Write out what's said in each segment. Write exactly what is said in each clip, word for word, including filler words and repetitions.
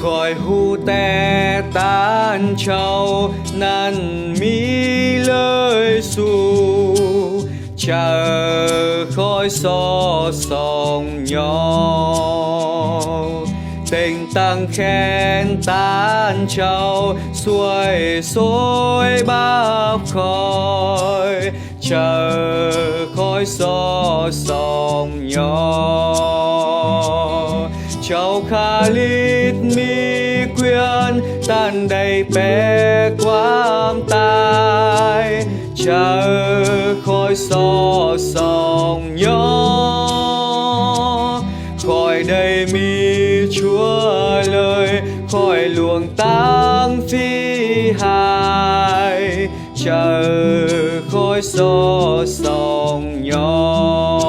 khỏi hu te tan châu nan mi lơi su, châu khỏi so sông nho. Tỉnh tăng khen tan châu xuôi sôi bắp khỏi, châu khỏi so sông nho. Châu Khalit mi quyền tan đảy pe quam tai, châu khỏi so sông nho. Khỏi đảy mi Chúa lời, khỏi luông tăng phi hai, châu khỏi so sông nho.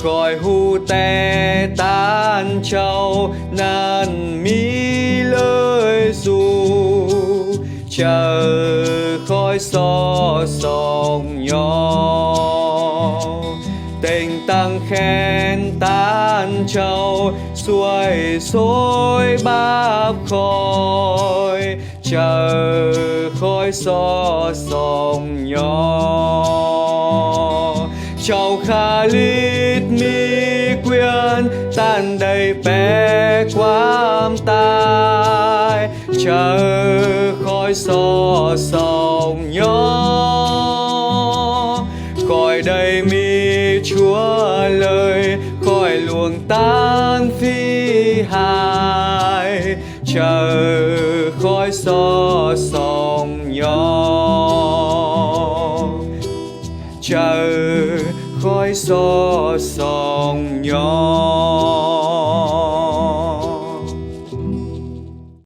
Khỏi hu te tan châu nan mi lơi su, châu khỏi so sông nho. Tỉnh tăng khen tan châu xuôi sôi bắp khỏi, châu khỏi so sông nho. Châu Khalit mi quyền tan đảy pe quam tai, châu khỏi so sông nho. Khỏi đảy mi Chúa lời, khỏi luông tăng phi hai, châu khỏi so sông nho. Châu khỏi so sông nho.